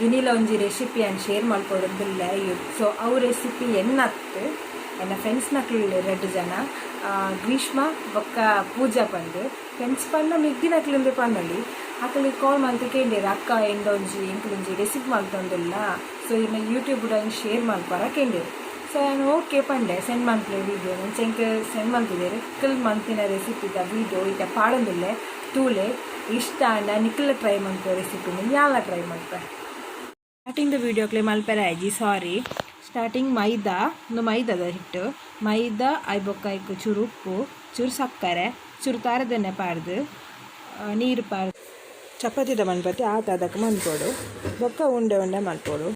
ಇನಿಲ ಒಂಜಿ ರೆಸಿಪಿ ಆನ್ ಶೇರ್ ಮಲ್ಪೊಡುಂದುಲ್ಲೆ. ಸೊ ಅವು ರೆಸಿಪಿ ಎನ್ನತ್ತು ಎನ್ನ ಫ್ರೆಂಡ್ಸ್ ನಕ್ಲು ರಡ್ಡ್ ಜನ, ಗ್ರೀಷ್ಮ ಬೊಕ್ಕ ಪೂಜಾ ಪಂದ್. ಫ್ರೆಂಡ್ಸ್ ಪಂಡ ಮೆಗ್ದಿನಕ್ಲೆಂದೇ ಪನೊಲಿ. ಅಕುಲು ಕಾಲ್ ಮಲ್ತ್ ಕೇಂಡೆರ್, ಅಕ್ಕ ಎಂಡ ಒಂಜಿ ಎಂಕುಲೊಂಜಿ ರೆಸಿಪಿ ಮಲ್ತೊಂದುಲ್ಲ, ಸೊ ಇರ್ನ ಯೂಟ್ಯೂಬ್ ಐನ್ ಶೇರ್ ಮಲ್ಪರ ಕೇಂಡೆರ್. ಸೊ ಯಾನ್ ಓಕೆ ಪಂಡೆ, ಸೆಂಡ್ ಮಲ್ಪುಲೆ ವೀಡಿಯೋ. ಅಂಚ ಎಂಕ್ ಸೆಂಡ್ ಮಲ್ತಿದೆರ್. ನಿಕುಲು ಮಲ್ತಿನ ರೆಸಿಪಿದ ವೀಡಿಯೋ ಇತ್ತೆ ಪಾಡೊಂದುಲ್ಲೆ, ತೂಲೆ. ಇಷ್ಟ ಆಂಡ ನಿಕುಲ ಟ್ರೈ ಮಲ್ಪುವೆ ರೆಸಿಪಿನ್, ಯಾನ್ಲ ಟ್ರೈ ಮಲ್ಪೆ. ಸ್ಟಾರ್ಟಿಂಗ್ ದ ವೀಡಿಯೋ ಮಲ್ಪೆರೆ ಆಯ್ಜಿ, ಸಾರಿ. ಸ್ಟಾರ್ಟಿಂಗ್ ಮೈದಾ, ಉಂದು ಮೈದಾದ ಹಿಟ್ಟು. ಮೈದಾ ಆಯ್ ಬೊಕ್ಕ ಐಕ್ ಚೂರು ಉಪ್ಪು, ಚೂರು ಸಕ್ಕರೆ, ಚೂರು ತಾರದೆಣ್ಣೆ ಪಾಡ್ದು, ನೀರು ಪಾಡ್ದು ಚಪಾತಿದ ಮನ್ಪತಿ ಆತ ಅದಕ್ಕೆ ಮನ್ಪೊಡು. ಬೊಕ್ಕ ಉಂಡೆ ಉಂಡೆ ಮನ್ಪೊಡು.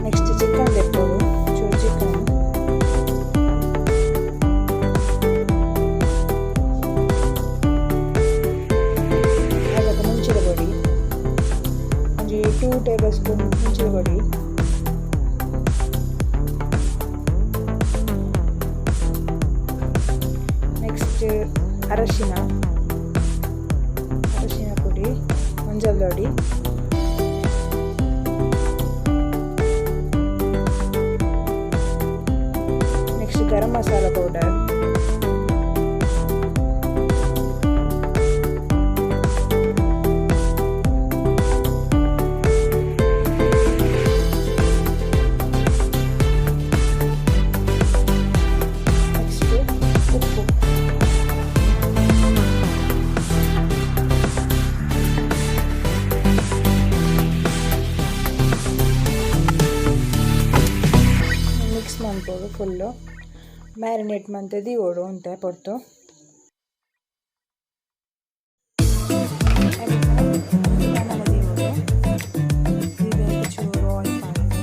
ನೆಕ್ಸ್ಟ್ ಚಿಕನ್ ದೆಪ್ಪೊಡು, ಚೂರು ಚಿಕನ್. ಆಯ್ಬೊಕ್ಕ ಮುಂಚಿದ ಪೊಡಿ, ಒಂಜಿ 2 ಟೇಬಲ್ ಸ್ಪೂನ್ ಮುಂಚಿದ ಪೊಡಿ. ನೆಕ್ಸ್ಟ್ ಅರಶಿನ, ಅರಶಿನ ಪುಡಿ, ಮಂಜಲ್ ಪೊಡಿ. Next garam masala powder. Next ಉಪ್ಪು. ಮಿಕ್ಸ್ ಮನ್ಪೊಡು ಫುಲ್ಲು. ಮ್ಯಾರಿನೇಟ್ ಮಂತ್ ದೀವೊಡು ಒಂತೆ ಪೊರ್ತು. ಬಾಣಲೆ ದೀವೊಡು. ದೀದ್ ಚೂರು ಆಯಿಲ್ ಪಾಡೊಡು.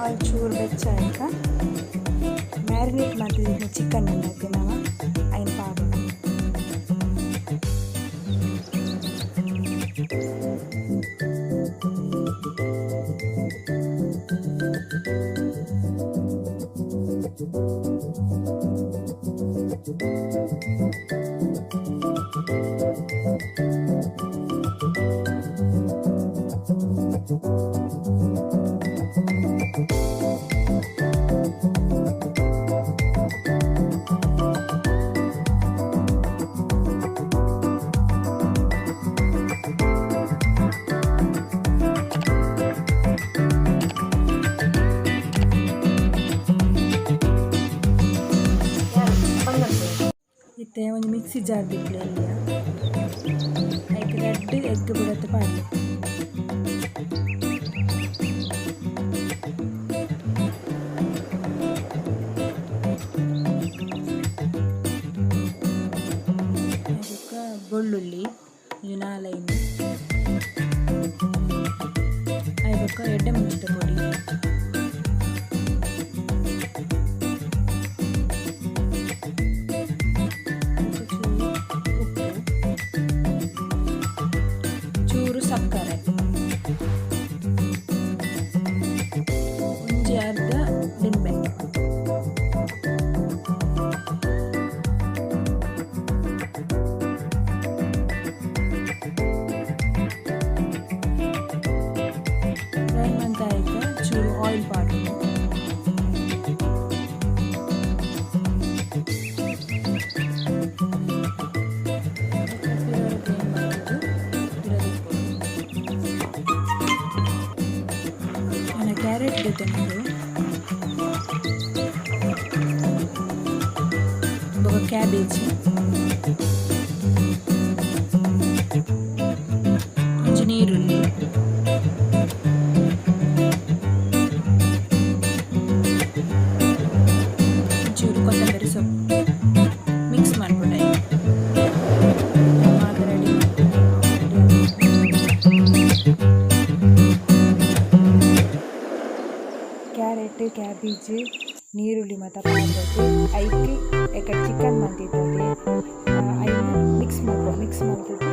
ಆಯಿಲ್ ಚೂರು ಬೆಚ್ಚ ಆಯ್ಕ ಮ್ಯಾರಿನೇಟ್ ಮಲ್ತಿನ ಚಿಕನ್ ಉಂಡತ್ತೆ ನಮ, ಐನ್ ಪಾಡೊಡು. ಇತ್ತೆ ಒಂಜಿ ಮಿಕ್ಸಿ ಜಾರ್ ದೀಪುಲೆ ಎಲ್ಯ. ಐಕ್ ರಡ್ಡ್ ಎಗ್ ಬುಡತ್ ಪಾಡ್ಲೆ. ಬೊಕ್ಕ ಬೆಳ್ಳುಳ್ಳಿ. ಒಂಜಿ ನಾಲ್ ಐನ್. ಆಯಿ ಬೊಕ್ಕ ಎಡ್ಡೆ ಮುಂಚಿದ ಪೊಡಿ, ಬೊಕ್ಕ ಚೂರು ಉಪ್ಪು, ಚೂರು ಸಕ್ಕರೆ, ಒಂಜಿ ಅರ್ಧ ಲಿಂಬೆ. ಫ್ರೈ ಮಂತ ಆಯ್ಕ ಚೂರು ಆಯಿಲ್ ಪಾಡೊಡು. ಬೊಕ್ಕ ಪಿರ ಗ್ರೈಂಡ್ ಮಂತುದು ಪಿರ ದೆಪ್ಪೊಡು. ಆನ ಕ್ಯಾರೆಟ್ ದೆತೊನೊಡು. ಬೊಕ್ಕ ಕ್ಯಾಬೇಜ್, ಒಂಜಿ ನೀರುಳ್ಳಿ, ಒಂಚೂರು ಕೊತ್ತಂಬರಿ ಸೊಪ್ಪು, ಮಿಕ್ಸ್ ಮನ್ಪೊಡು. ಮಾತ ರೆಡಿ. ಕ್ಯಾರೆಟ್, ಕ್ಯಾಬೇಜ್, ನೀರುಳ್ಳಿ ಮಾತ ಪಾಡ್ದೆದ್ ಐಕ್ ಎಕಡೆ ಚಿಕನ್ ಮಂತಿತ್ತತೆ, ಐನ್ ಮಿಕ್ಸ್ ಮನ್ಪೊಡು. ಮಿಕ್ಸ್ ಮಂತುದು.